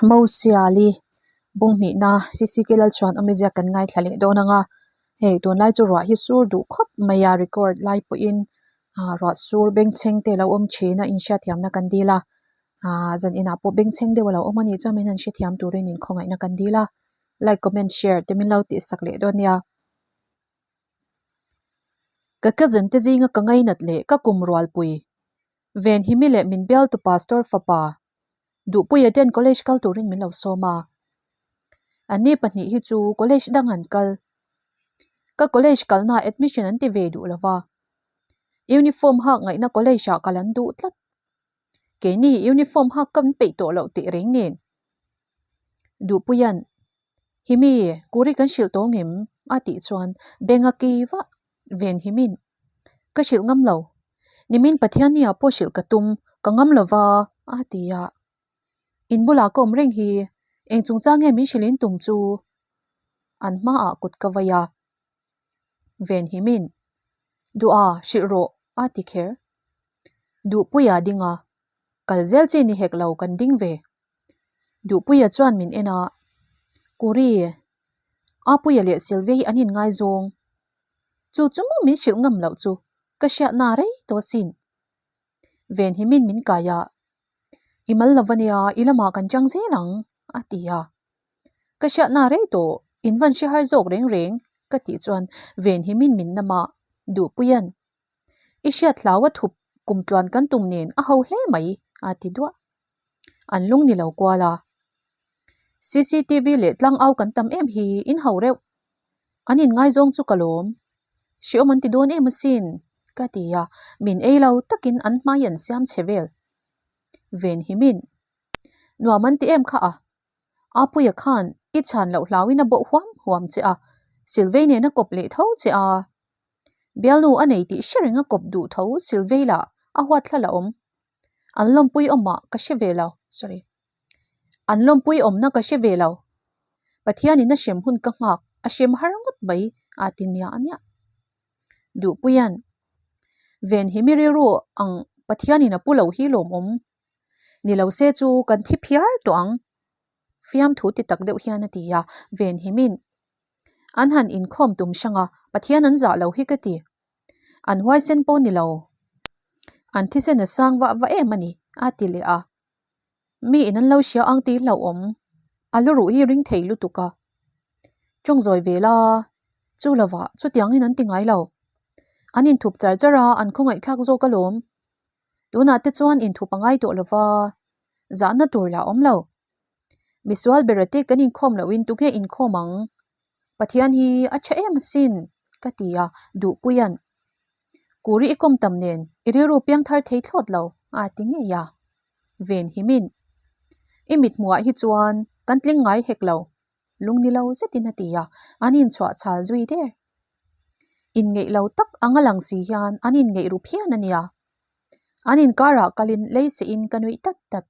Mosiali bunghnihna CCK Lalchhuan awmizia kan ngaithla leh dawn ang a, hei tunlai chu ruah hi sur duh khawp mai a record lai pawhin ah ruah sur bengchheng te a lo awm thin a inhriatthiamna kan dil a ah zan inah pawh bengchheng deuh a lo awm a nih chuan min han hrethiam turin inkhawngaihna kan dil a like comment share te min lo tihsak leh dawn nia. Ka cousin te zinga ka ngainat leh ka kum rualpui Venhimi leh min bialtu pastor fapa Duhpuia ten college kal turin min lo sawm a. Anni pahnih hi chu college dang an kal. Ka college kalnaah admission an ti ve duh lo va. Uniform hak ngaihna college ah kal an duh tlat. Keini uniform hak kan peih tawh loh teh reng nen. Duhpuia'n, Himi, Kuri kan hrilh tawh ngem? a tih chuan Benga ki vah ven himin, Ka hrilh ngam lo. Nimin Pathiannia pawh hrilh ka tum, ka ngam lo va, a ti a. In bulah ka awm reng hi, eng chungchang nge min hrilh in tum chu? An hmaah kut ka vai a. Ven himin, Duha, hrilh rawh, a ti kher. Duhpuia ding a, Kal zel chi ni hek lo kan ding ve. Duhpuia chuan min en a, Kuri, Apuia leh Sylvia hi an inngaizawng. Chu chu maw min hrilh ngam loh chu ka hriatna rei tawh asin. Venhimin min kai a, I mal lo ania, i lamah kan chang zel ang, a ti a. Ka hriatna rei tawh, in van hre har zawk reng reng, ka tih chuan Venhimin min nam a, Duhpuia'n, I hriat hlau a thup kum tluan kan tum nen a ho hle mai, a ti duah. An lung ni lo kual a. Cctv leh tlang au kan tam em hi in ho reuh. An inngaizawng chu ka lawm. Hreawm an ti dawn em asin, ka ti a, min ei lo takin an hmai an siam che vel. Venhimin, Nuam an ti em kha a? Apuia khan i chhan loh hlauin a bawh huam huam che a, Silvei nen a kawp leh tho che a. Bialnu a nei tih hre reng a kawp duh tho Silvei lah a huat thla la awm. An lawmpui awmah ka hre ve lo, sorry. An lawmpui awmna ka hre ve lo. Pathianin a hrem hun ka nghak, a hrem har ngawt mai a ti niah niah. Duhpuia'n, Venhimi rilru ang Pathianin a pu lo hi lawmawm. Ni lo se chu kan thi phiar tawh ang. Fiamthu ti tak deuh hian a ti a, Venhimin an han inkhawm tum hrang a, Pathian an zah lo hi ka ti. An huaisen pawh ni lo. An thisen a sang vah vah em a ni, a ti leh a. Mi in an lo hria ang tih hlauhawm. A lu ruh hi ring thei lutuk a. Tawng zawi ve la, chu lovah chutiangin an ti ngai lo. An inthup char char a, an khawngaihthlak zawk alawm. Tunah te chuan inthup a ngai tawh lo va, zahna tur lah awm lo. Misual bera te kan inkhawm lohin tunge inkhawm ang? Pathian hi a tha em asin, ka ti a, Duhpuia'n. Kuri i kawm tam nen i rilru piangthar thei thlawt lo, a ti ngei a. Venhimin, I mithmuhah hi chuan kan tling ngai hek lo, lung ni lo zetin a ti a, an inchhuah chhal zui der. Inngeih lo tak anga lang si hian an inngeih ru phian a nia. An inkarah kalin lei sehin ka nuih tat tat.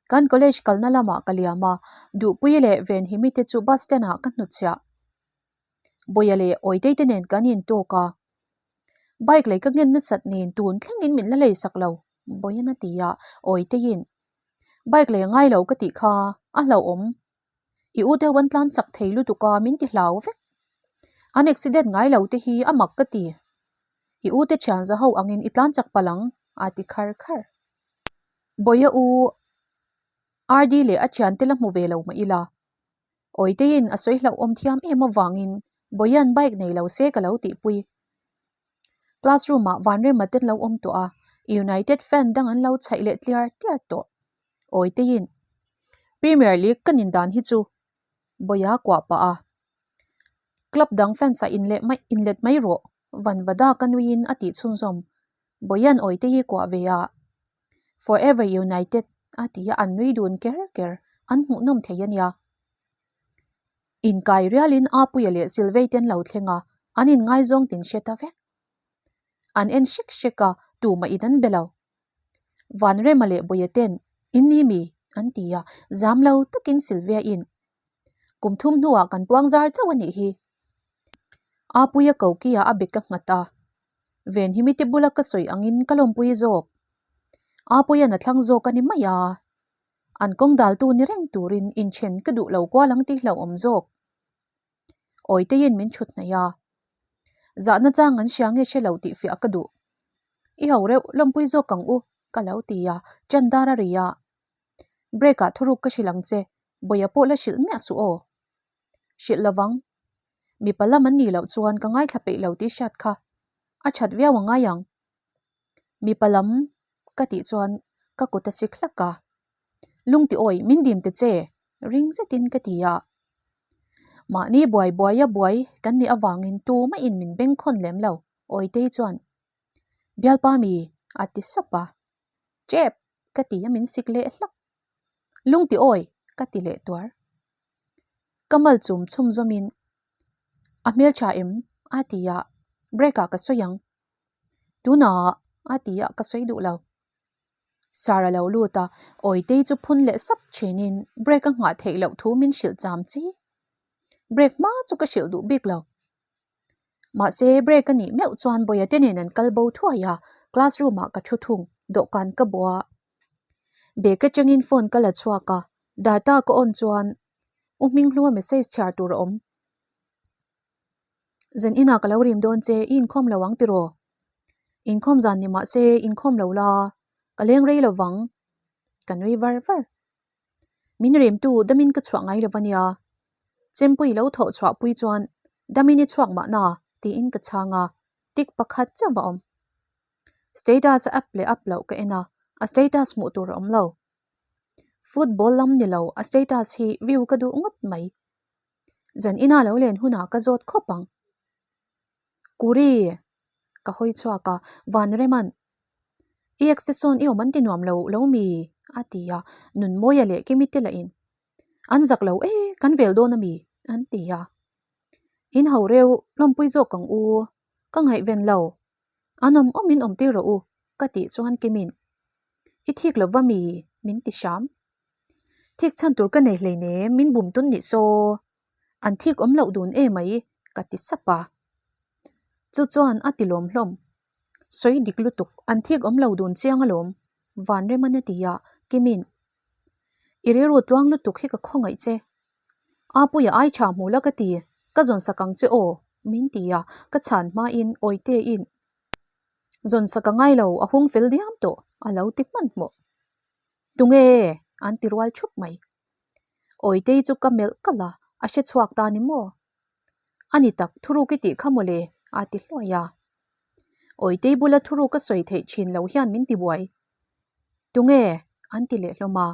Kan college kalna lamah ka liam a, Duhpuii leh Venhimi te chu bus stand ah ka hnutchhiah. Bawia leh Awitei te nen kan intawk a, bike lei ka ngen nasat nen tun thlengin min la lei sak lo, Bawian a ti a, Awiteiin bike lei a ngai lo ka tih kha a hlauhawm. I u deuh an tlan chak thei lutuk a min ti hlau vek. An accident ngai lo te hi a mak ka ti. I u te thian za ho angin i tlan chak palh ang a ti khar khar. Bawia u RD leh a thiante la hmu ve lo mah ila. Awiteiin a sawi hlauhawm thiam em avangin Bawia'n bike nei lo se ka lo tihpui. Classroom ah Vanrema te an lo awm tawh a, United fan dang an lo chhaih leh tliar tliar tawh. Awiteiin Premier League ka nin dan hi chu Bawia kuah pah a. Club dang fans ah inleh mai inlet mai rawh Vanvada ka nuiin a tih chhunzawm. Bawia'n Awitei kuah ve a. Forever United a ti a, an nui dun ker ker, an hmuhnawm thei a nia. Inkai rialin Apuia leh Silvei te an lo thleng a, an inngaizawng tin hre ta vek. An en hrek hrek a, tumah in an be lo. Vanrema leh Bawia ten, In ni mi? an ti a, zam lo takin Sylvia in, Kum thum hnuah kan puang zar chauh a nih hi. Apuia kokia a be ka nghat a, Venhimi te bula ka sawi angin ka lawmpui zawk. Apuia'n a thlang zawk a ni mai a. An kawng daltu ni reng turin inthen ka duh lo kual ang tih hlauhawm zawk. Awiteiin min thut hnaih a. Zahna chang an hria nge hre lo tih fiah ka duh. I ho reuh, lawmpui zawk ang u, ka lo ti a, ṭan dar a ri a. Break ah thuruk ka hrilh ang che, Bawia pawh la hrilh miah suh aw. Hrilh lovang. Mipa lam an nih loh chuan ka ngaithla peih lo tih hriat kha a that viau a ngai ang. Mipa lam ka tih chuan ka kut a sik hlak a. Lungti awi min dim ta che ring zetin ka ti a. Mahni buai buaia buai kan nih avangin tumah in min bengkhawn lem lo Awitei chuan Bialpa mi a ti sap a. Tep ka ti a min sik leh hlak. Lungti awi ka ti leh tuar. Ka mal chum chhum zawmin a hmeltha em a ti a, break ah ka sawi ang. Tunah a ti a ka sawi duh lo. Sir a lo lut a, Awitei chu phun leh sap thinin break a nghah theih loh thu min hrilh cham chi. Break hma chu ka hrilh duh bik lo. Mahse break a nih meuh chuan Bawia te nen an kal bo thuai a, classroom ah ka thu thung, dawhkan ka bawh a. Bag atangin phone ka la chhuak a, data ka on chuan U Hminghlua message chhiar tur a awm. Zan inah ka lo rim dawn che, i inkhawm lo ang tiraw? Inkhawm zan ni mahse inkhawm lo la, ka leng rei lo vang. Ka nui var var. Min rimtu damin ka chhuah ngai lo va nia. Chempui lo thawh chhuah pui chuan damin i chhuak mahna tiin ka chhang a, tik pakhat chauh va awm. Status a up leh up loh ka en a, a status hmuh tur a awm lo. Football lam ni lo a status hi view ka duh ngawt mai. Zan ina lo len hunah ka zawt khawp ang. Kuri! Ka hawi chhuak a, Vanreman, I ex te sawn i awm an ti nuam lo lo mi? a ti a, Nunmawia leh Kimi te lahin, An zak lo e, kan vel dawn a mi? an ti a. In ho reuh, lawmpui zawk ang u, ka ngaihven lo, an awm awmin awm tir rawh u, ka tih chuan Kimin, I thik lo va mi? min ti hram. Thik chhan tur ka nei hleinem, min bum tun nih saw. An thik awm loh dun e mai, ka ti sap a. Chu chuan a ti lawm hlawm. Sawi dik lutuk, an thik awm lo dun chiang alawm, Vanreman a ti a, Kimin, I rilru tluang lutuk hi ka khawngaih che. Apuia ai tha hmu la ka ti, ka zawn sak ang che aw, min ti a, ka chhan hmain Awitein, Zawn sak a ngai lo, a hung fel diam tawh, a lo ti hmanhmawh. Tunge? an ti rual thup mai. Awitei chu ka melh kalh a, a hre chhuak ta ni maw? A ni tak, thuruk i tih kha mawle, a ti hluai a. Awitei bula thuruk a sawi theih thin lo hian min ti buai. Tunge? an ti leh hlawm a.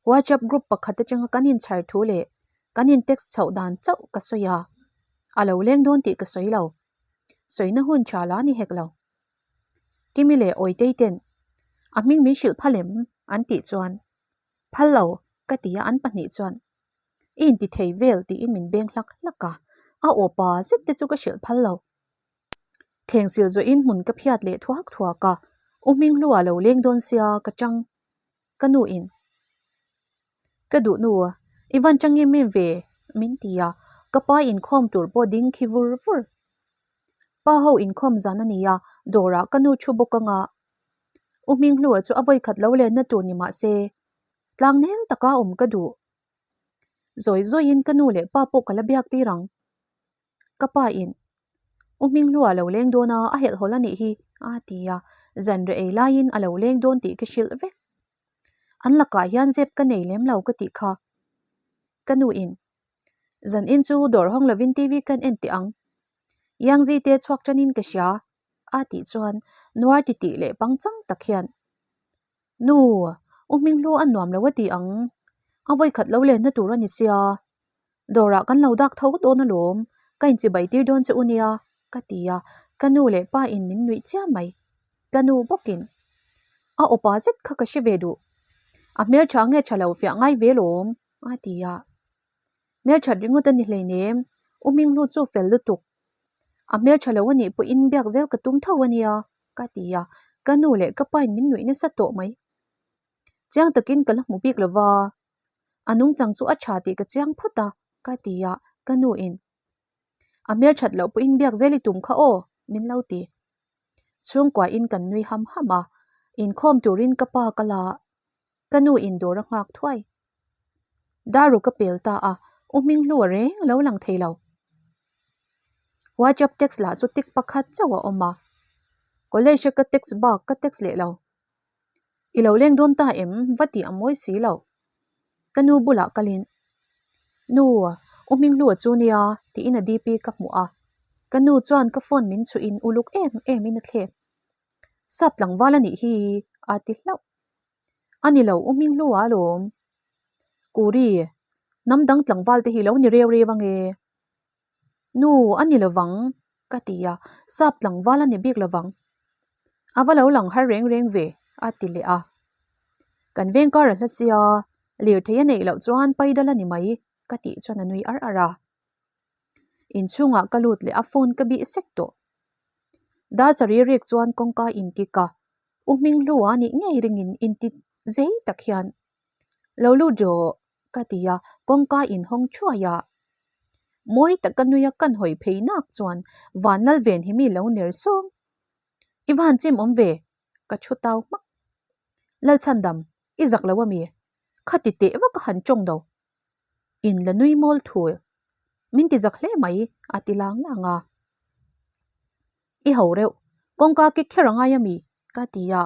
WhatsApp group pakhat atanga kan inchhar thu leh kan in text chhoh dan chauh ka sawi a. A lo leng dawn tih ka sawi lo. Sawina hun tha la ni hek lo. Kimi leh Awitei ten a hming min hrilh phal em? an tih chuan Phal lo ka ti a an pahnih chuan I inti thei vel tiin min beng hlak hlak a, a aw pa zet te chu ka hrilh phal lo. Thleng sil zawhin hmun ka phiat leh thuak thuak a, U Hminghlua lo leng dawn sia ka chang ka nu in ka duh nu i van chang em em ve min ti a, ka pa inkhawm tur pawh ding khi vur vur. Pa ho inkhawm zan a ni a, dawrah ka nu thu bawk anga U Hminghlua chu a vawikhat lo lenna tur ni mah se, tlangnel taka awm ka duh. Zawi zawiin ka nu leh pa pawh ka la biak tir ang. Ka pa in, U Hminghlua lo leng dawn a, a helhhawlh a nih hi, a ti a, zanreh ei laiin a lo leng dawn tih ka hrilh vek. An lakah hian zep ka nei lem lo ka tih kha. Ka nu in, Zan in chu dawr hawng lovin TV kan en teh ang. Yangzi te chhuak tanin ka hria, a tih chuan nuar titih leh pangchang tak hian, Nu, U Hminghlu a nuam lo a ti ang. A vawikhat lo lenna tur a ni sia. Dawrah kan lo dak tho dawn alawm, ka inchibai tir dawn che u nia, ka ti a, ka nu leh pa in min nuih chiam mai. Ka nu bawkin, A awpa zet kha ka hre ve duh. A hmeltha nge tha lo fiah ngai ve lawm, a ti a. Hmelthat ringawt a ni hleinem, U Hminghlu chu fel lutuk. A hmeltha lo a nih pawhin biak zel ka tum tho a nia, ka ti a, ka nu leh ka pain min nuih nasa tawh mai. Chiang takin ka la hmu bik lo va, a nungchang chu a tha tih ka chiang phawt a, ka ti a, ka nuin a hmelthat loh pawhin biak zel i tum kha aw, min lo ti. Chhungkuain kan nui ham ham a, inkhawm turin ka pa ka la. Ka nu in dawr a nghak thuai. Daru ka pel ta a, U Hminghlua reng a lo lang thei lo. WhatsApp text lah chu tik pakhat chauh a awm a. College a ka text bak ka text leh lo. I lo leng dawn ta em? Va tih a mawi si lo. Ka nu bulah kalin, Nu, U Hminghlua chu nia, tiin a DP ka hmuh a. Ka nu chuan ka phone min chhuihin uluk em emin a thlek. Sap tlangval a nih hi, a ti hlauh. A ni lo, U Hminghlua alawm. Kuri, hnam dang tlangval te hi lo ni reu reu ange. Nu, a ni lovang, ka ti a, sap tlangval a ni bik lovang. A va lo lang har reng reng ve, a ti leh a. Kan veng kar a hla sia, lirthei a neih loh chuan paidal a ni mai, ka tih chuan a nui ar ar a. Inchhungah ka lut leh a phone ka bih sek tawh. Dar sarih rik chuan kawngka inkik a, U Hminghlua nih ngei ringin inti zei tak hian, Lo lut rawh, ka ti a, kawngka inhawng thuai a. Mawi taka nuia kan hawi phei nak chuan Vanlal ven hi mi lo ner sawng. I va han chim awm ve, ka thu tau hmak. Lalchhandam, i zak lo ami? Khati teh vak a han tawng do. In la nui mawl thul. Min ti zak hle mai, a ti lang lang a. I ho reuh, kawngka kik kher a ngai ami? ka ti a.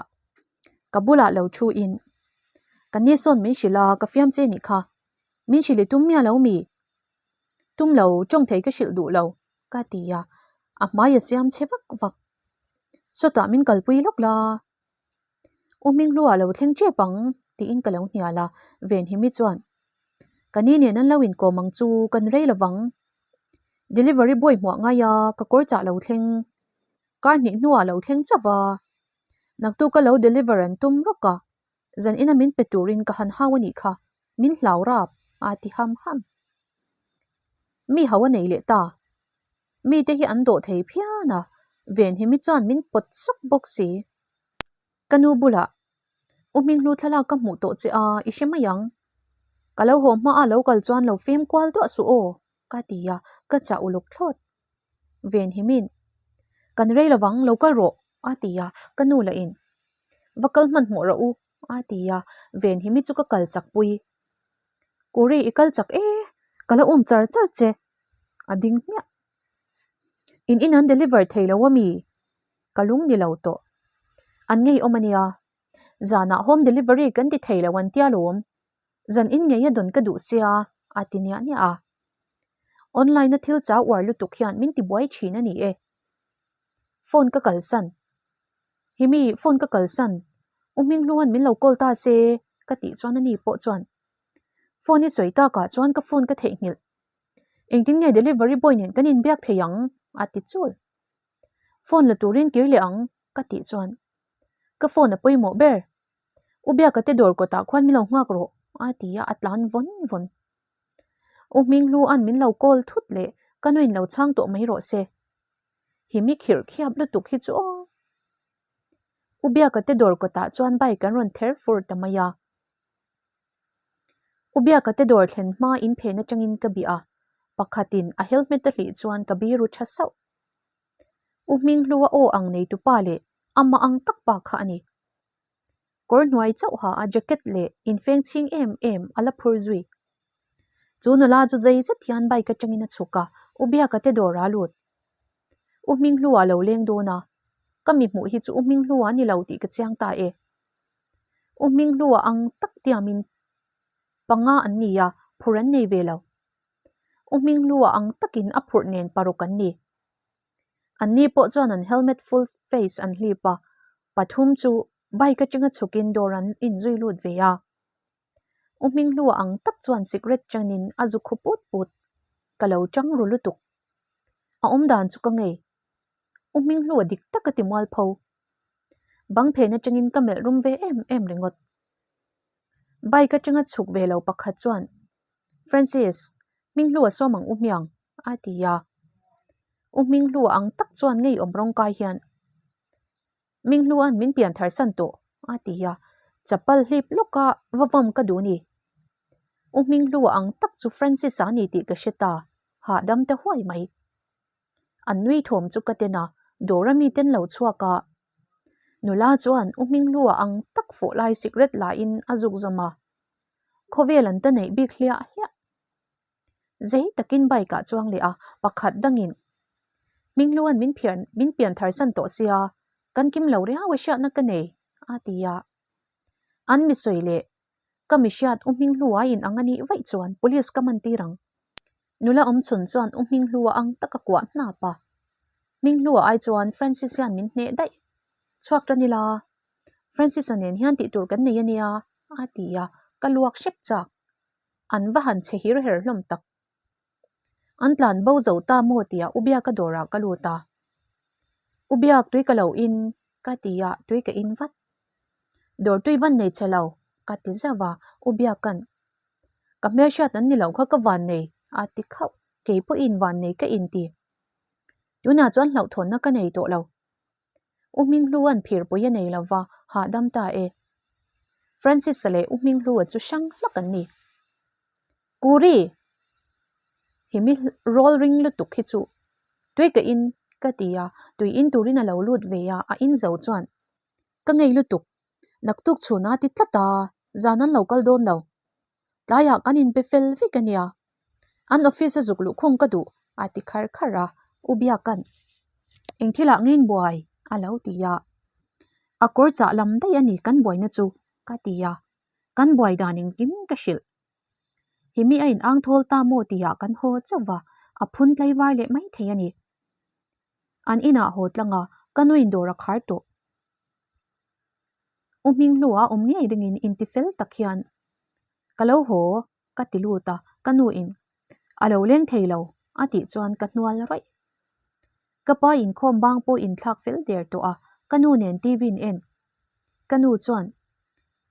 Ka bulah lo thu in, Ka ni sawn min hrilh a, ka fiam che nih kha. Min hrilh i tum miah lo mi? Tum lo, tawng thei ka hrilh duh lo, ka ti a. A hmai a siam che vak vak. Sawtah min kalpui lawk la. U Hminghlua lo thleng tep ang, tiin ka lo hnial a, Venhimi chuan, Ka ni nen an lo inkawm ang chu kan rei lovang. Delivery boy hmuah ngai a, ka kawr chah lo thleng. Kar hnih hnuah lo thleng chauh a. Naktuk ka lo deliver an tum rawk a, zan ina min pe turin ka han hau a nih kha, min hlau rap, a ti ham ham. Mi ho a nei leh ta. Mite hi an dawh thei phian a, Venhimi chuan min pawt sawk bawk si. Ka nu bulah, U Hminghlu thlalak ka hmuh tawh che a, i hre mai ang. Ka lo haw hma a lo kal chuan lo fem kual duah suh aw, ka ti a, ka chah uluk thlawt. Venhimin, Kan rei lovang, lo kal rawh, a ti a, ka nu lahin, Va kal hmanhmawh rawh u, a ti a, Venhimi chu ka kal chak pui. Kuri, i kal chak e, ka la um char char che, a ding hmiah. In in an deliver thei lo ami? Ka lung ni lo tawh. An ngei awm ania. Zanah home delivery kan ti thei lo an tia lawm. Zan in ngei a dawn ka duh sia a ti niah niah a. Online a thil chau uar lutuk hian min ti buai thin a ni e. Phone ka kalsan. Himi phone ka kalsan. U Hminghluan min lo call ta se ka tih chuan ani pawh chuan phone i sawi takah chuan ka phone ka theihnghilh. Engtin nge delivery boy nen kan inbiak thei ang? a ti chul. Phone la turin kir leh ang ka tih chuan ka phone a pawimawh ber. U Biaka te dawr kawtah khuan min lo nghak rawh a ti a, a tlan vawn vawn. U Hminghlua'n min lo call thut leh ka nuin lo chhang tawh mai rawh se. Hi mi khirh khiap lutuk hi chu aw. U Biaka te dawr kawtah chuan bike an rawn ther fur ta mai a. U Biaka te dawr thlen hma in phen atangin ka bih a, pakhatin a helmet a hlih chuan ka biru tha sauh. U Hminghlua aw ang neitu pa leh amah ang tak pa kha a ni. Kawr hnuai chauh ha a jacket leh infeng chhing em em a la phur zui. Chu nula chu zei zet hian bike atangin a chhuk a, U Biaka te dawr a lut. U Hminghlua lo leng dawn a, ka mi hmuh hi chu U Hminghlua a ni lo tih ka chiang ta e. U Hminghlua ang tak tiamin panga an ni a, phur an nei ve lo. U Hminghlua ang takin a phurh nen paruk an ni. Anni pawh chuan an helmet full face an hlip a, pathum chu bike atanga chhukin dawr an inzui lut ve a. U Hminghlua ang tak chuan cigarette chanin a zu khu put put. Ka lo chang ru lutuk. A awmdan chu ka ngei. U Hminghlua dik tak a ti mualpho. Bang phen atangin ka melh rum ve em em ringawt. Bike atanga chhuk ve lo pakhat chuan, Francis, Hminghlua sawm ang u hmiang, a ti a. U Hminghlua ang tak chuan ngeiawm rawng kai hian, Hminghlua'n min pian thar san tawh, a ti a. Chapal hlip lawka va vawm ka duh ni. U Hminghlua ang tak chu Francis-a a ni tih ka hre ta, hahdam ta huai mai. An nui thawm chu ka ten a, dawr a miten lo chhuak a. Nula chuan U Hminghlua ang tak fawh lai sikret lain a zuk zawm a, khawvel an ta neih bik hliah hliah. Zei takin bike ah chuang leh a, pakhat dangin Hminghluan min phian min pian thar san tawh sia, kan kim lo riau a hriatna ka nei, a ti a. An mi sawi leh ka mi hriat U Hminghlua in ang a nih vaih chuan police ka man tir ang. Nula awm chhun chuan U Hminghlua ang taka kuah hnap a. Hminghlua ai chuan Francis hian min hneh daih. Chhuak tan ila, Francis-a nen hian tih tur kan nei a nia, a ti a, ka luak hrep chak. An va han che hir her hlawm tak. An tlan bo zo ta maw tia U Biaka dawrah ka lut a. U Biak tui ka lo in, ka ti a, tui ka in vat. Dawr tui van nei che lo, ka ti zauh a, U Biaka'n Ka hmelhriat an ni loh kha ka van nei, a ti khauh. Kei pawhin van nei ka inti. Tunah chuan hlauhthawnna ka nei tawh lo. U Hminghlua'n phirpui a nei lo va, hahdam ta e. Francis-a leh U Hminghlua chu hrang hlak an ni. Kuri! Hi mi rawl ring lutuk hi chu tui ka in ka ti a, tui in turin a lo lut ve a, a in zo chuan ka ngei lutuk. Naktuk chhunah ti tlat a, zan an lo kal dawn lo. Tlaiah kan inpe fel vek a nia. An office a zuk luhkhung ka duh a ti khar khar a, U Biaka'n eng thilah ngein buai a lo ti a. A kawr chah lam daih a ni kan buaina chu ka ti a, kan buai dan engkim ka hrilh. Himi a in ang thawl ta maw tihah kan haw chauh va, a phun tlaivar leh mai thei a ni. An inah haw tlang a, ka nuin dawr a khar tawh. U Hminghlua awm ngei ringin inti fel tak hian ka lo haw ka ti lut a, ka nuin a lo leng thei lo a tih chuan ka hnual raih. Ka pa inkhawm bang pawh inthlak fel der tawh a, ka nu nen TV in en. Ka nu chuan,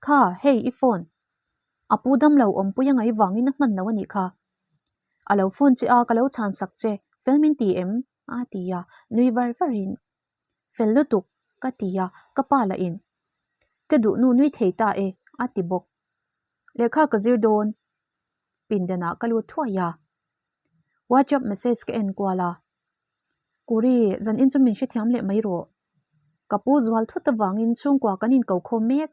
Kha, hei i phone. A pu damlo awmpui a ngaih vangin a hman lo a nih kha. A lo phone che a, ka lo chhan sak che, fel min ti em? a ti a, nui var varin Fel lutuk, ka ti a, ka pa lah in ka duh nu nui thei ta e, a ti bawk. Lehkha ka zir dawn, pindanah ka lut thuai a. WhatsApp message ka en kual a, Kuri, zan in chu min hrethiam leh mai rawh. Ka pu zual thut avangin chhungkua kan inko khawm mek.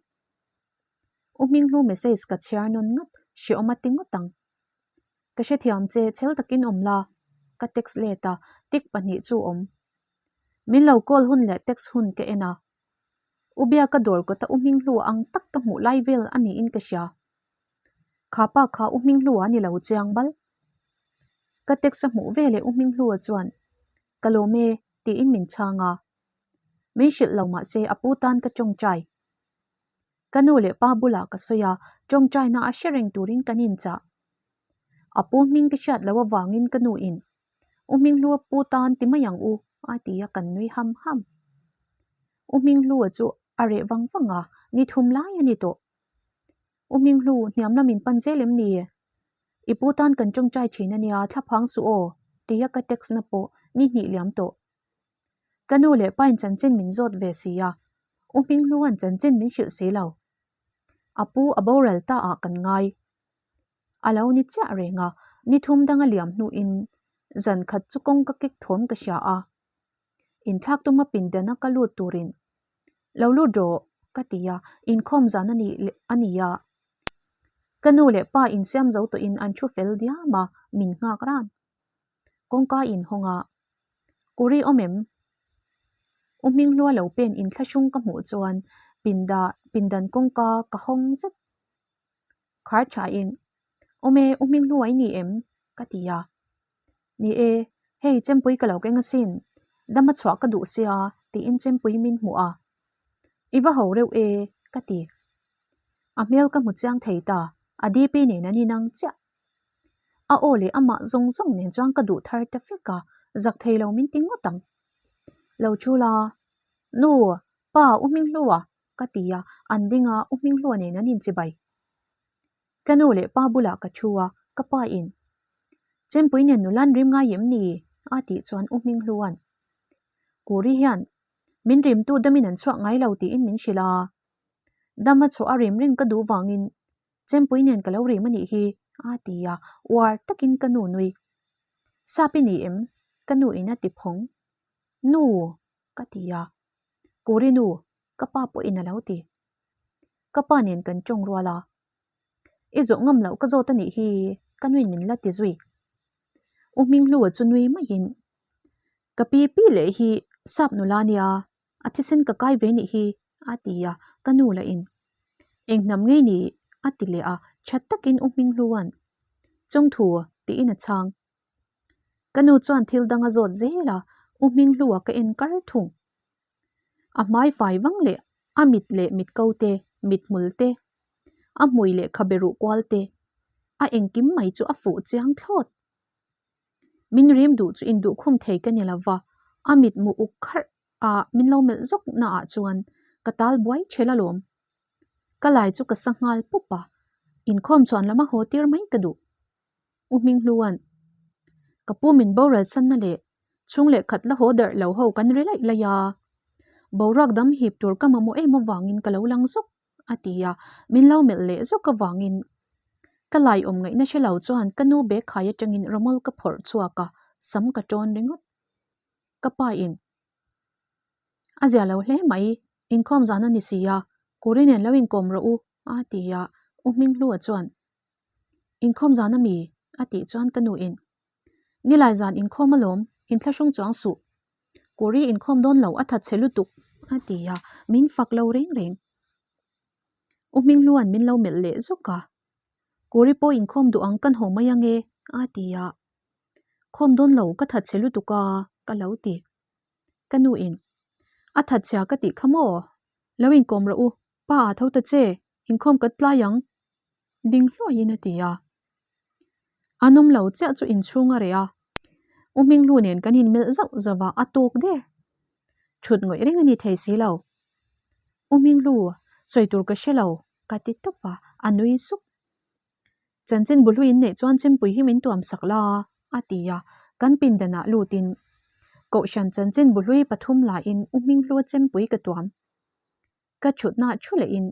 U Hminghlu message ka chhiar nawn ngat, hreawm a ti ngawt ang. Ka hrethiam che, chhel takin awm la, ka text let a, tick pahnih chu awm. Min lo call hun leh text hun ka en a. U Biaka dawr kawta U Hminghlu ang tak ka hmuh lai vel a niin ka hria. Kha pa kha U Hminghlu a ni lo chiang bal. Ka text a hmuh veleh U Hminghlu-a chuan, Ka lawm e, tiin min chhang a. Min hrilh lo mah se a pu tan ka tawngtai. Ka nu leh pa bulah ka sawi a, tawngtaina a hre reng turin kan inchah. A pu hming ka hriat loh avangin ka nuin, U Hminghlua pu tan ti mai ang u, a ti a, kan nui ham ham. U Hminghlua chu a reh vang vang a, ni thum lai a ni tawh. U Hminghlu, hniam lamin pan zel em ni? I pu tan kan tawngtai thin a nia, thlaphang suh aw, tia ka text na pawh ni hnih liam tawh. Ka nu leh pain chanchin min zawt ve si a, U Hminghlua'n chanchin min hrilh si lo. A pu a boral ta ah kan ngai. A lo ni chiah reng a, ni thum danga liam hnuin zan khat chu kawng ka kek thawm ka hria a. Inthlak tuma pindana ka lut turin lo lut rawh ka ti a, inkhawm zan a nih a ni a. Ka nu leh pa insiam zo tawhin an thu fel diam a, min nghak ran. Kawngka inhawng a, Kuri awm em? U Hminghlua lo pen inthlahrung ka hmuh chuan pinda pindan kawngka ka hawng zet. Khar thain, Awm e, U Hminghlua i ni em? ka ti a. Ni e, hei chempui ka lo keng asin, dama chhuah ka duh sia tiin chempui min hmuh a. I va ho reuh e, ka ti. A hmel ka hmu chiang thei ta, a DP nen an inang chiah. A aw leh amah zawng zawng nen chuan ka duh thar ta vek a, zak thei lo min ti ngawt ang. Lo thu la, Nu, pa, U Hminghlua, ka ti a, an ding a, U Hminghlua nen an inchibai. Ka nu leh pa bulah ka thu a, ka pa in, Chempui nen nula an rim ngai em ni? a tih chuan U Hminghlua'n, Kuri hian min rimtu damin an chhuak ngai lo tiin min hrilh a, dam a chhuah a rim reng ka duh vangin Chempui nen ka lo rim a nih hi, a ti a, uar takin ka nu nui. Sap i ni em? Ka nu in a ti phawng. Nu! ka ti a. Kuri nu! Ka pa pawhin a lo ti. Ka pa nen kan tawng rual a. I zawh ngam loh ka zawt a nih hi, ka nuin min la ti zui. U Hminghlua chu nui maiin, Ka pi pi leh hi sap nula nia, a thisen ka kai ve nih hi, a ti a, ka nu lahin, Eng hnam ngei ni? a ti leh a, tha takin U Hminghlua'n, Chawngthu, tiin a chhang. Ka nu chuan thil dang a zawt zel a, U Hminghlua ka en kar thung. A hmai fai vang leh a mit leh mit ko te, mit hmul te, a hmui leh khabe ruh kual te, a engkim mai chu a fuh chiang thlawt. Min rim duh chu induh khum thei ka ni lo va, a mit mu uk kharh a min lo melh zawk na ah chuan ka tal buai ṭhel alawm. Ka lai chu ka sa nghal pup a, inkhawm chuan lama haw tir mai ka duh. U Hminghlua'n, Ka pu min boral sanna leh chhung leh khat la haw darh lo ho kan ri laih laih a, boruak dam hip tur ka mamawh em avangin ka lo lang zawk, a ti a, min lo melh leh zawk avangin ka lai awm ngaihna hre lo chuan ka nu bag khai atangin rawmawl ka phawrh chhuak a, sam ka tawn ringawt. Ka pa in a zia lo hle mai, inkhawm zan a ni si a, Kuri nen lo inkawm rawh u, a ti a, U Hminghlua chuan Inkhawm zan a mi? a tih chuan ka nu in, Nilai zan inkhawm alawm, inthlahrung chuang suh. Kuri inkhawm dawn lo a that chhe lutuk, a ti a, min fak lo reng reng. U Hminghlua'n min lo melh leh zuk a, Kuri pawh inkhawm duh ang kan haw mai ange, a ti a. Khawm dawn lo ka that chhe lutuk a, ka lo ti. Ka nu in, A that chhia ka tih kha maw? Lo inkawm rawh u, pa a tho ta che, inkhawm ka tlai ang. Ding hluaiin a ti a. An awm lo chiah chu inchhung a reh a. U Hminghlu nen kan inmelh zauh zauh a, a tawk der. Thut ngawih reng a ni thei si lo. U Hminghlu, sawi tur ka hre lo, ka ti tawp a, a nui sup. Chanchin bu hluin neih chuan chempui hi min tuam sak la, a ti a, kan pindanah lutin Kohhran chanchin bu hlui pathum lain U Hminghlua chempui ka tuam. Ka thutna thu lehin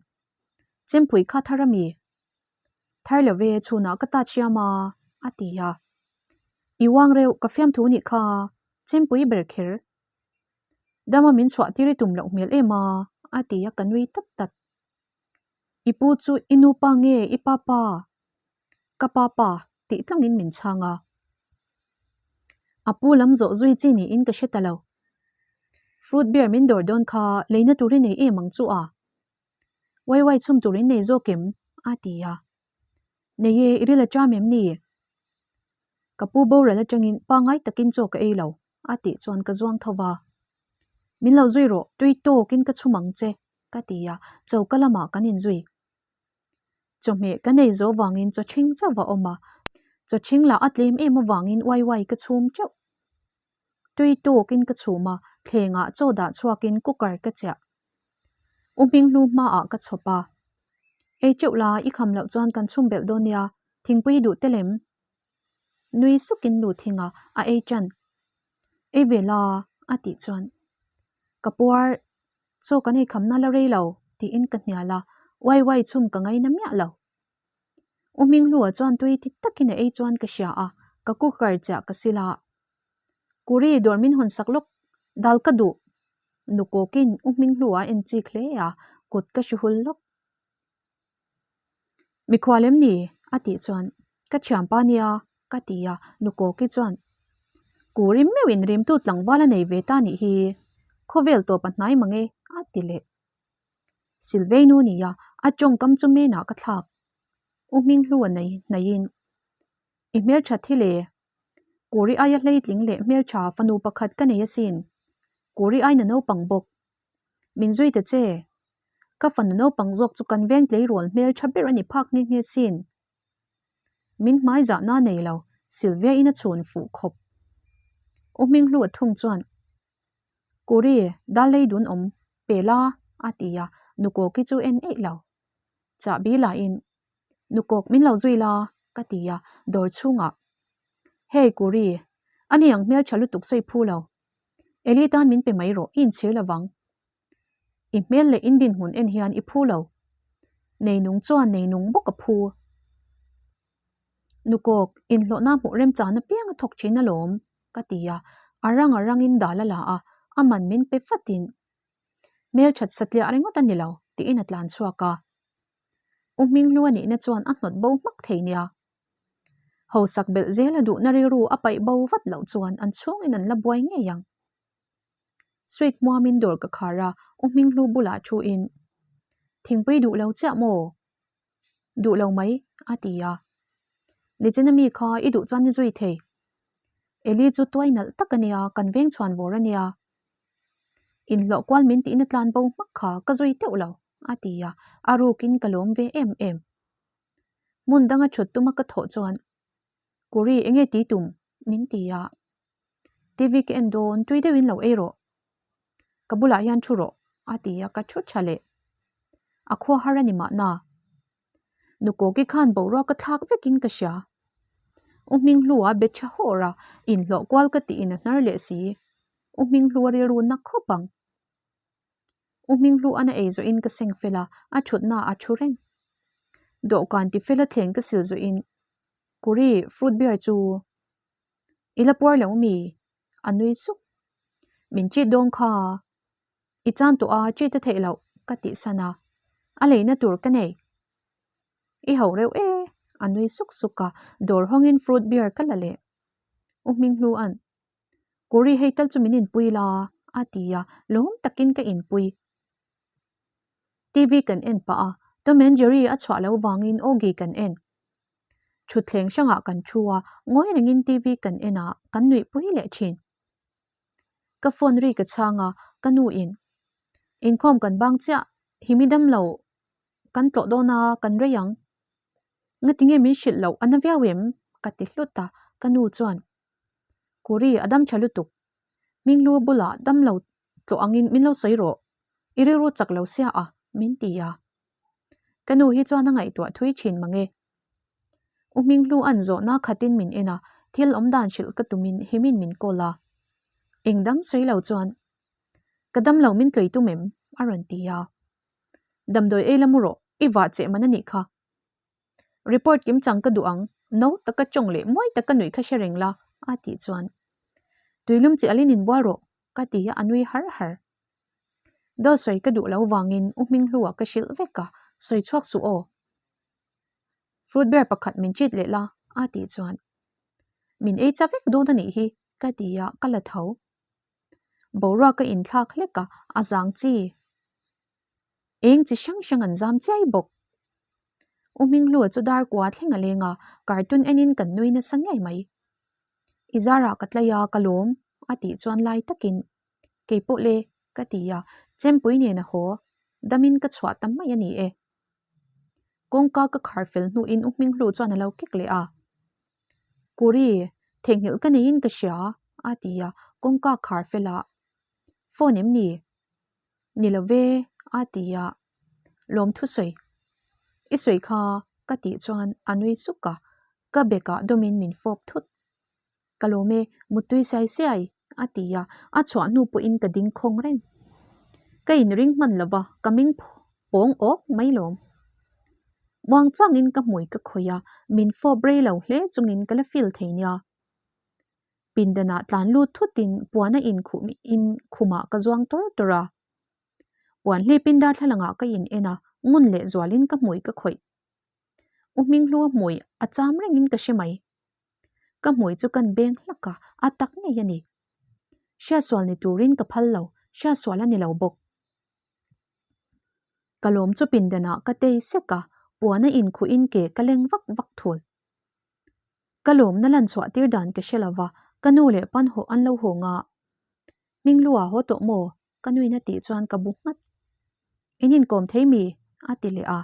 Chempui kha thar a mi? Thar lo ve, chhunah ka ta chiam a, a ti a. I uang reuh, ka fiamthu nih kha, chempui ber kher. Dama min chhuah tir i tum loh hmel em a, a ti a, ka nui tat tat. I pu chu i nu pa nge i pa pa? Ka pa pa, tih tlangin min chhang a. A pu lam zawh zui chi niin ka hre ta lo. Fruit beer min dawr dawn kha leina tur i nei em ang chu a? Wai wai chhum tur in nei zawk em? a ti a. Nei e, i ril a ṭam em ni? Ka pu boral aṭangin pangngai takin chaw ka ei lo, a tih chuan ka zuang tho va. Min lo zui rawh, tui tawkin ka chhum ang che, ka ti a, choka lamah kan inzui. Chawhmeh ka nei zo vangin chaw ṭhing chauh a awm a, chaw ṭhing lah a tlem em avangin uai uai ka chhum ṭeuh. Tui tawkin ka chhum a, thlengah chaw dah chhuakin cooker ka chiah. U Hminghlu hmaah ka chhawp a, Ei teuh la, i kham loh chuan kan chhum belh dawn nia, thingpui i duh tel em? Nui sukin lu thing a, a ei ṭan. Ei ve la, a tih chuan. Ka puar, chaw kan ei khamna la rei lo, tiin ka hnial a, uai uai chhum ka ngaina miah lo. U Hminghlua chuan tui ti takin a ei chuan ka hria a, ka cooker chiah ka sil a. Kuri, dawr min hawn sak lawk, dal ka duh. Nukawkin U Hminghlua a en chik hle a, kut ka hri hul lawk. Mikhual em ni? a tih chuan, Ka thianpa nia, ka ti a, Nukawki chuan, Kuri meuhin rimtu tlangval a nei ve ta nih hi, khawvel tawp a hnai mang e, a ti leh. Silveinu nia, a tawngkam chu menah ka thlak. U Hminghlu a nei hnaihin, I hmeltha thi le, Kuri aia hleitling leh hmeltha fanu pakhat ka nei asin, Kuri aina naupang bawk. Min zui ta che. Ka fanu naupang zawk chu kan veng tleirawl hmeltha ber a ni phak nghe nghe sin. Min hmai zahna nei lo, Sylvia-in a chhun fuh khawp. U Hminghlu a thung chuan, Kuri, dal lei dun awm, pe la, a ti a, Nukawki chu en eih lo. Chahbi lahin, Nukawk min lo zui la, ka ti a, dawr chhungah, Hey Kuri, ani ang hmeltha lutuk sawi phu lo. Eli tan min pe mai rawh, i inchhir lovang. I hmel leh in dinhmun en hian i phu lo. Neinung chuan neinung bawk a phu. Nukawk, inhlawhna hmuh remchana piang a thawk thin alawm, ka ti a, a rang a rangin dal a la a, a man min pe fatin. Hmelthat satliah ringawt a ni lo, tiin a tlan chhuak a. U Hminghlu a nihna chuan a hnawt bo hmak thei nia. Hausak belh zela duhna rilru a paih bo vat loh chuan an chhungin an la buai ngei ang. Sweet hmuamin dawr ka khar a, U Hminghlu bulah thuin, Thingpui duh lo chiah maw? Duh lo mai, a ti a. Nichina mi kha i duh chuan i zui thei. Eli chu tuai nalh tak a nia, kan veng chhuan vawr a nia. Inhlawh kual min tiin a tlan bo hmak kha ka zui teuh lo, a ti a, a rukin ka lawm ve em em. Hmun danga thut tuma ka thawh chuan, Kuri, enge ti tum? min ti a. TV ka en dawn, tui deuhin lo ei rawh. Ka bulah hian thu rawh, a ti a, ka thu tha leh. A khua har a ni mahna. Nukawki khan boruak ka thlak vekin ka hria. U Hminghlu-a be tha hawr a, inhlawh kual ka tiin a hnar leh si. U Hminghlu-a rilru na khawp ang. U Hminghlu-an a ei zawhin ka seng fel a, a thutna a thu reng. Dawhkan ti fel a thleng ka sil zawhin, Kuri, fruit beer chu i la puar lo mi? A nui suk. Min cheat dawn kha. I chan tawh a, cheat a theih loh, ka tih san a. A leina tur ka nei. I ho reuh e, a nui suk suk a, dawr hawngin fruit beer ka la leh. U Hminghlu-a'n, Kuri hei tal chu min inpui la, a ti a, lawm takin ka inpui. TV kan en pah a, Tom and Jerry a chhuah loh vangin Oggy kan en. Thutthleng hrangah kan thu a, ngawi rengin TV kan en a, kan nuihpui leh thin. Ka phone ri ka chhang a, ka nu in, Inkhawm kan bang chiah, hi mi dam lo kan tlawh dawn a, kan rei ang. Ngati nge min hrilh loh a na viau em? ka ti hlut a, ka nu chuan, Kuri, a dam tha lutuk. Hminghlu bulah dam lo tlawh angin min lo sawi rawh, i rilru chak lo sia a, min ti a. Ka nu hi chuan a ngaihtuah thui thin mange. U Hminghlu an zawhna khatin min en a, thil awm dan hrilh ka tumin himin min call a. Eng dang sawi lo chuan, Ka dam lo min tlui tum em? a rawn ti a. Damdawi ei la mu rawh, i vah cheh man a nih kha. Report kim chang ka duh ang, no taka tawng leh mawi taka nuih kha hre reng la, a tih chuan, Tuilum chi alin inbual rawh, ka ti a, a nui har har. Dawt sawi ka duh lo vangin U Hminghlu-ah ka hrilh vek a, sawi chhuak suh aw. Fruit bear pakhat min treat leh la, a tih chuan, Min ei cha vek dawn a nih hi, ka ti a, ka la tho. Boruak ka inthlak hlek a, a zang chi. Eng chi hrang hrang an zam chiai bawk. U Hminghlu-a chu dar kua thleng a leng a, cartoon enin kan nui nasa ngei mai. I zarah ka tlai a, ka lawm, a tih chuan lai takin, Kei pawh le, ka ti a, chempui nen a haw, damin ka chhuah ta mai a ni e. Kawngka ka khar fel hnuin U Hminghlu chuan a lo kek leh a. Kuri, theihnghilh ka neiin ka hria, a ti a, kawngka khar fel a, Phone em ni? Ni lo ve, a ti a, Lawmthu sawi. I sawi kha, ka tih chuan a nui suk a, ka bekah dawmin min fawp thut. Ka lawm e, muttui siai siai, a ti a, a chhuah hnu pawhin ka ding khawng reng. Ka inring hman lo va, ka ming pawng awk mai lawm. Muang changin ka hmui ka khawih a, min fawp rei lo hle chungin ka la feel thei nia. Pindanah tlan lut thutin puan a inkhuh in khumah ka zuang tawr tawr a. Puan hlipin darthlalangah ka in en a, ngun leh zualin ka hmui ka khawih. U Hminghlua hmui a cham rengin ka hre mai. Ka hmui chu kan beng hlak a, a tak ngei a ni. Hriatsual ni turin ka phal lo, hriatsual a ni lo bawk. Ka lawm chu pindanah ka tei sek a, puan a inkhuhin ke ka leng vak vak thul. Ka lawmna lan chhuah tir dan ka hre lo va, ka nu leh pan haw an lo haw nga. Hminglua haw tawh maw? Ka nuin a tih chuan ka bu nghat. In inkawm thei mi? a ti leh a.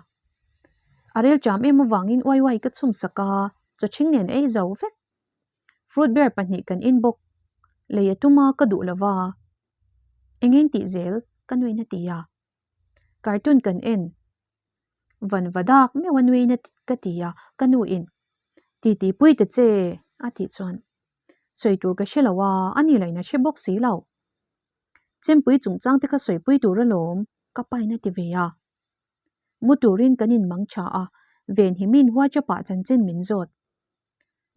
A rel ṭam em avangin uai uai ka chhum sak a, chawchhing nen ei zo vek. Fruit bear pahnih kan in bawk. Lei a tum a, ka duh lo va. Engin tih zel? ka nuin a ti a. Cartoon kan en. Van va dak meuh a nuin a ka ti a, ka nu in, Titi pui ta che, a tih chuan, Sawi tur ka hre lo a, a ni lain a hre bawk si lo. Chempui chungchang te kha sawipui tur alawm, ka pain a ti ve a. Mu turin kan inmang tha a, Venhimi'n WhatsApp-ah chanchin min zawt.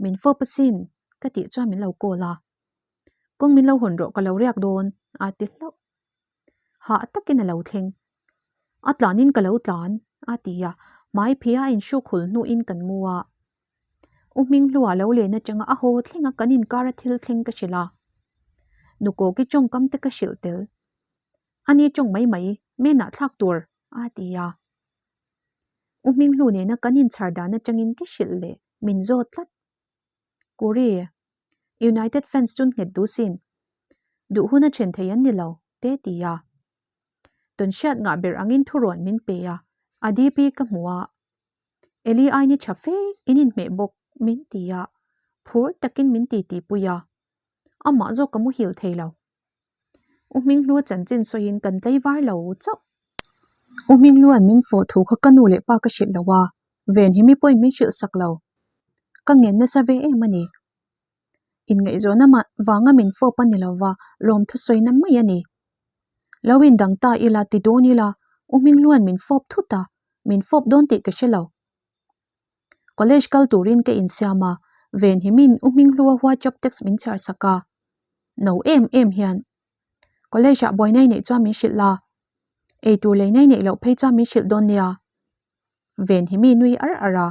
Min fawp asin, ka tih chuan min lo call a. Kawng min lo hawn rawh ka lo riak dawn, a ti hlauh. Hah takin a lo thleng. A tlanin ka lo tlan, a ti a, hmai phia a inhruk hul hnuin kan mu a. U Hminghlua lo len atanga a haw thleng a kan inkar a thil thleng ka hrilh a. Nukawki tawngkam te ka hrilh tel. Ani tawng mai mai, menah thlak tur, a ti a. U Hminghlu nena kan inchhar dan atangin ka hrilh leh min zawt tlat. Kuri, United fans chu nghet duh sin. Duh hun a then thei an ni lo, te ti a. Tawn hriat ngah ber angin thurawn min pe a, a DP ka hmu a. Eli aini tha fe in inhmeh bawk min ti a, phur takin min ti tihpui a. Amah zawk ka muhil thei lo. U Hminghlua chanchin sawiin kan tlaivar lo chauh. U Hminghlua'n min fawh thu kha ka nu leh pa ka hrilh lo a, Venhimi pawhin min hrilh sak lo. Ka ngen nasa ve em a ni. Inngaihzawhna mah vanga min fawp a ni lo va, lawmthu sawina mai a ni. Lo indang ta ila ti dawn ila, U Hminghlua'n min fawp thut a, min fawp dawn tih ka hre lo. College kal turin ka insiam a, Venhimi'n U Hminghlua WhatsApp text min chhiar sak a. No em em hian, College ah buaina i neih chuan min hrilh la, eitur leina i neih loh phei chuan min hrilh dawn nia. Venhimi nui ar ar a.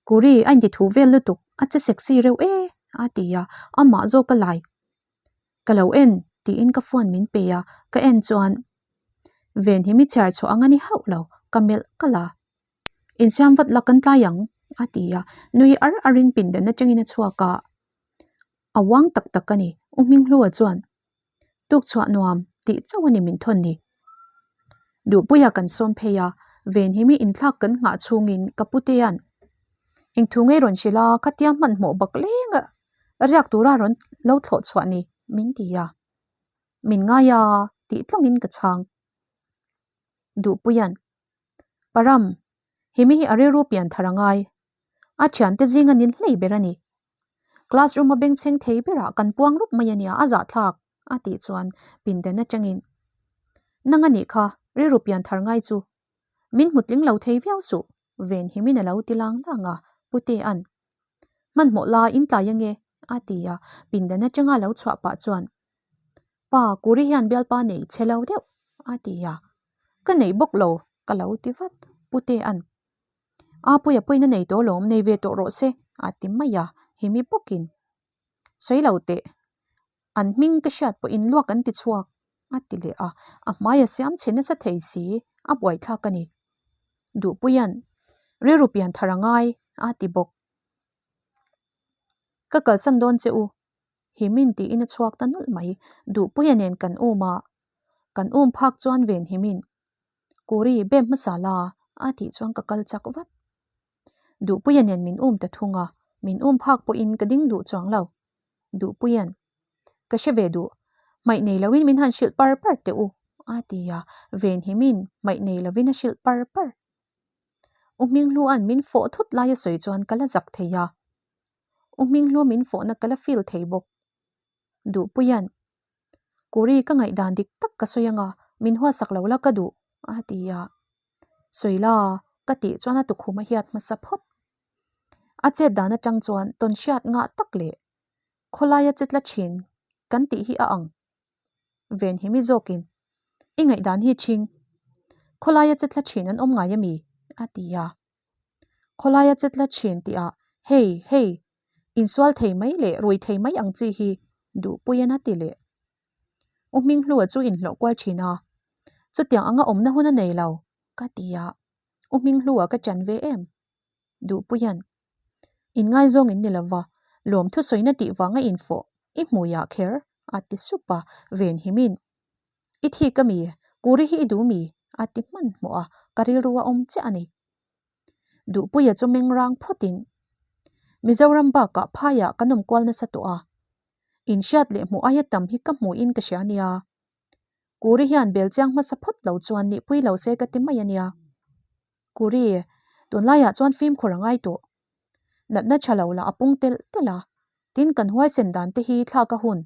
Kuri a inti thu vel lutuk, a che sexy reuh e a ti a, amah zawk a lai. Ka lo en tiin ka phone min pe a, ka en chuan Venhimi chhiar chhuah ang a ni hauh lo, ka melh kalh a. Insiam vat la kan tlai ang, a ti a, nui ar arin pindan atangin a chhuak a. A uang tak tak a ni, U Hminghlua chuan tuk chhuah nuam tih chauh a ni min thawn ni. Duhpuia kan sawm phei a, Venhimi inthlak kan nghah chhungin ka putea'n Engthu ngei rawn hrilh a, khatia hmanhmawh bak leng a riak tura rawn lo thlawh chhuah ni, min ti a. Min ngai a tih tlawngin ka chhang. Duhpuia'n Param, hemi hi a rilru pian thar a ngai. A thiante zinga nin hlei ber a ni. Classroom a bengchheng thei berah kan puang rup mai a nia, a zahthlak, a tih chuan pindan atangin, Nang a nih kha, rilru pian thar ngai chu. Min hmu tling lo thei viau suh, Venhimin a lo ti lang lang a, Putea'n, Hmanhmawh la in tlai ange, a ti a, pindan atanga lo chhuah pah chuan, Pa, Kuri hian bialpa nei chhe lo deuh, a ti a. Ka neih bawk lo, ka lo ti vat, Putea'n. A puia puiin a nei tawh alawm, nei ve tawh rawh se, a ti mai a, himi bawkin. Sawi lo teh, an hming ka hriat pawhin luak an ti chhuak, a ti leh a, a hmai a siam chhe nasa thei si, a buaithlak a ni. Duhpuia'n, Rilru pian thar a ngai, a ti bawk. Ka kalsan dawn che u, Himin tiin a chhuak ta nawlh mai. Duhpuia nen kan um a, kan um phak chuan ven Himin, Kuri, bem hmasa la, a tih chuan ka kal chak vat. Duhpuia nen min um ta thung a, min um phak pawhin ka ding duh chuang lo. Duhpuia'n, Ka hre ve duh, hmaih nei loin min han hrilh par par teh u, a ti a, ven Himin hmaih nei lovin a hrilh par par. U Hminghlua'n min fawh thut lai a sawi chuan ka la zak thei a. U Hminghlua min fawhna ka la feel thei bawk. Duhpuia'n, Kuri ka ngaihdan dik tak ka sawi anga min huatsak lo la ka duh, a ti a. Sawi la, ka tih chuan a tukhum a hiat hmasa phawt. A chet dan atang chuan tawn hriat ngah tak leh khawlaia che tla thin kan tih hi a ang. Venhimi zawkin, I ngaihdan hi ṭhing. Khawlaia che tla thin an awm ngai ami? a ti a. Khawlaia che tla thin tihah, Hei, hei, insual thei mai leh rui thei mai ang chi hi duhpuiin a ti leh. U Hminghlua chu inhlawh kual thin a, Chutiang anga awmna hun a nei lo, ka ti a. U Hminghlua ka ṭan ve em? Duhpuia'n, Inngaizawng in ni lo va, lawmthu sawina tih vanga infawh i hmuiah kher, a ti sup a, Venhimin, I thik a mi? Kuri hi i duh mi? a ti hmanhmawh a, ka rilru a awm chiah a ni. Duhpuia chu meng rang phawtin, Mizoram bakah phaiah kan awm kual nasa tawh a, inhriat leh hmuh aia tam hi ka hmuhin ka hria a nia. Kuri hian bel chiang hmasa phawt lo chuan nihpui lo se ka ti mai a nia. Kuri, tunlaiah chuan fimkhur a ngai tawh. Natna tha lo lah a pung telh telh a, tin kan huaisen dan te hi thlak a hun.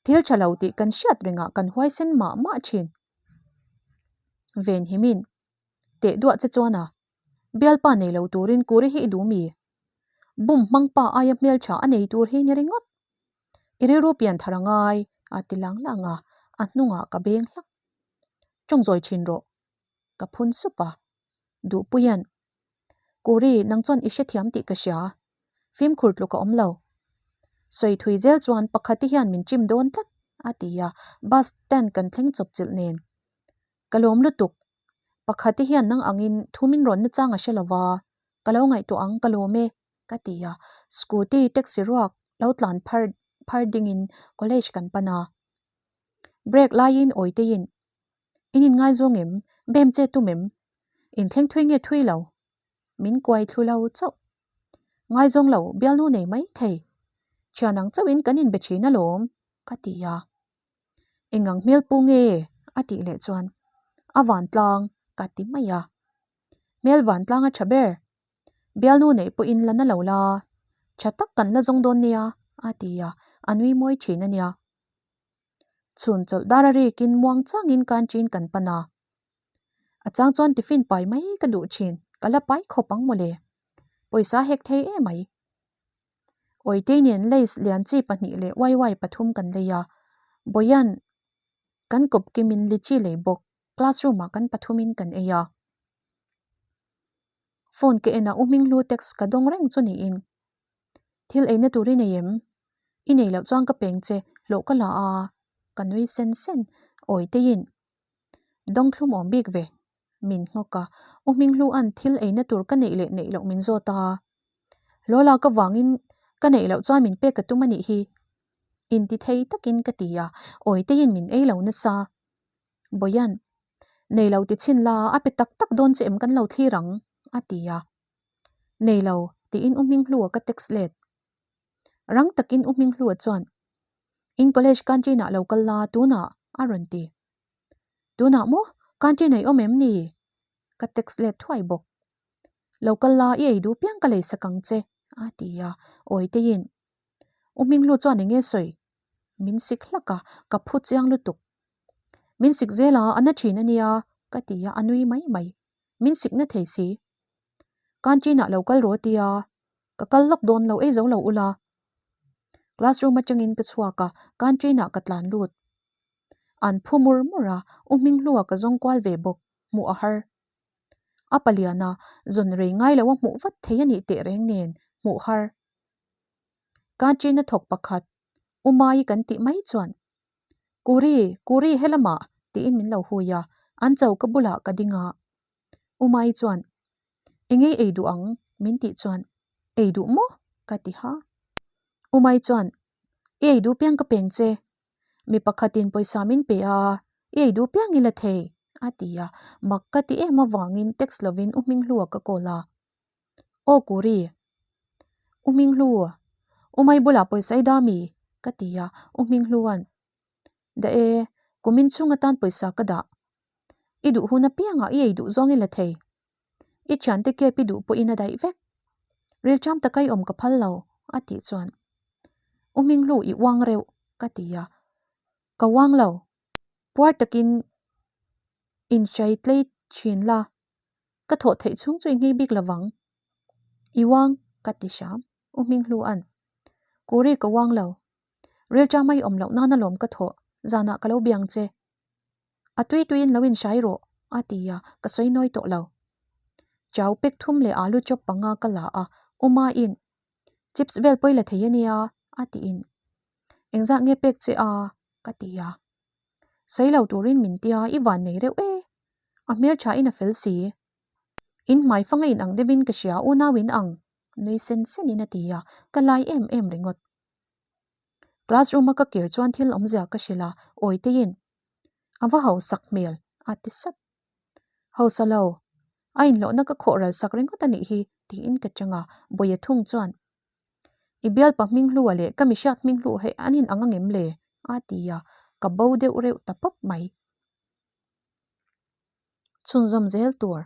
Thil tha lo tih kan hriat rengah kan huaisen mah mah thin. Venhimin, Teh duah che chuan a, bialpa nei lo turin Kuri hi i duh mi? Bum hmang pa aia hmeltha a nei tur hi ni ringawt. I rilru pian thar a ngai, a ti lang lang a, a hnungah ka beng hlak. Ṭawng zawi ṭhin rawh. Ka phun sup a. Duhpuia'n, Kuri, nang chuan i hrethiam tih ka hria. Fimkhur tluk a awm lo. Sawi thui zel chuan pakhati hian min ṭim dawn tlat, a ti a, bus stand kan thleng chawp chilh nen. Ka lawm lutuk. Pakhati hian nang angin thu min rawn nachang a hre lo va, ka lo ngaihtuah ang ka lawm e, ka ti a, scooty taxi ruak lo tlan phar phar dingin college kan pan a. Break laiin Awiteiin, In inngaizawng em? Bem che tum em? In thleng thui nge thui lo? Min kuai thlu lo chauh. Ngaizawng lo, bialnu nei mai thei. Thian ang chauhin kan inbe thin alawm, ka ti a. Engang hmel pu nge? a tih leh chuan, A vantlang, ka ti mai a. Hmel vantlang a tha ber. Bialnu neih pawhin la na lo la, tha tak kan la zawng dawn nia, a ti a, a nui mawi thin a nia. Chhun chawlh dar a rikin muang changin canteen kan pan a. A chang chuan tiffin pai mai ka duh thin, ka la pai khawp ang mawle. Pawisa hek thei emai. Awitei nen lace lian chi pahnih leh waiwai pathum kan lei a, Bawia'n kan kawp kimin lychee lei bawk, classroom ah kan pathumin kan ei a. Phone ka en a, U Hminghlu text ka dawng reng chu niin. Thil eina tur i nei em? I nei loh chuan ka peng che, hlawh ka la a, ka nui sen sen, Awiteiin dawng thlum awm bik ve. Min nghawk a, U Hminghlua'n thil eina tur ka neih leh neih loh min zawt a. Lola ka vangin ka neih loh chuan min pek ka tum a nih hi. Inti thei takin ka ti a, Awiteiin min ei lo nasa. Bawia'n, Nei lo ti chhin la, a pe tak tak dawn che em kan lo thlir ang, a ti a. Nei lo, tiin U Hminghlua ka text let. Rang takin U Hminghlua chuan, In college canteen-ah lo kal la, tunah, a rawn ti. Tunah maw? Canteen ei awm em ni? Ka text let thuai bawk. Lo kal la, i ei duh piang ka lei sak ang che, a ti a, Awiteiin. U Hminghlu chuan eng nge sawi? Min sik hlak a, ka phu chiang lutuk. Min sik zel a, a na thin a nia, ka ti a, a nui mai mai. Min sik na thei si. Canteen-ah lo kal rawh tia, ka kal lawk dawn lo ei zo lo ula. Classroom atangin ka chhuak a, canteen-ah ka tlan lut. An phu mur mur a, U Hminghlua ka zawng kual ve bawk, hmuh a har. A paliana zawn rei ngai lo a hmuh vat thei a nih teh reng nen, hmuh har. Canteen-a thawk pakhat, U Mai kan tih mai chuan, Kuri, Kuri helamah tiin min lo hui a, an choka bulah ka ding a. U Mai chuan, Engei ei duh ang? min tih chuan, Ei duh maw? ka ti ha. U Mai chuan, I ei duh piang ka peng che, Mi pakhatin pawisa min pe a, i ei duh piang ila thei, a ti a. Mak ka ti em avangin text lovin U Hminghlua ka call a. Aw Kuri, U Hminghlu, U Mai bulah pawisa i dah mi? ka ti a, U Hminghlua'n, Dah e, kumin chhung atan pawisa ka dah. I duh hun apiangah i ei duh zawng ila thei. I thiante kep i duh pawhin a daih vek. Rilṭam taka i awm ka phal lo, a tih chuan, U Hminghlu i uang reuh, ka ti a. Ka uang lo. Puar takin inhrai tlei thin la, ka thawh theih chhung chu i nghei bik lovang. I uang, ka ti hram, U Hminghlua'n. Kuri ka uang lo. Rilṭama i awm loh nan alawm ka thawh, zanah ka lo biang che. A tui tuiin lo inhrai rawh, a ti a, ka sawi nawi tawh lo. Chau pek thum leh alu chawp panga ka la a, U Main, Chips vel pawi la thei a nia, a tiin. Engzah nge pek che a? ka ti a. Sawi lo turin min tia, i van nei reuh e. A hmelthain a fel si. In hmai fanga in ang deuhin ka hria, unau in ang, nui sen senin a ti a, ka lai em em ringawt. Classroom a ka kir chuan thil awmzia ka hrilh a, Awiteiin a va hausak hmel a ti sap. Hausa lo, a inhlawhna ka khawh ral sak ringawt a nih hi tiin ka chang a, Bawia thung chuan I bialpa hminghlua leh ka mihriat hminghlua hi an inang angem le? a ti a, ka bo deuh reuh ta pawp mai. Chhunzawm zel tur.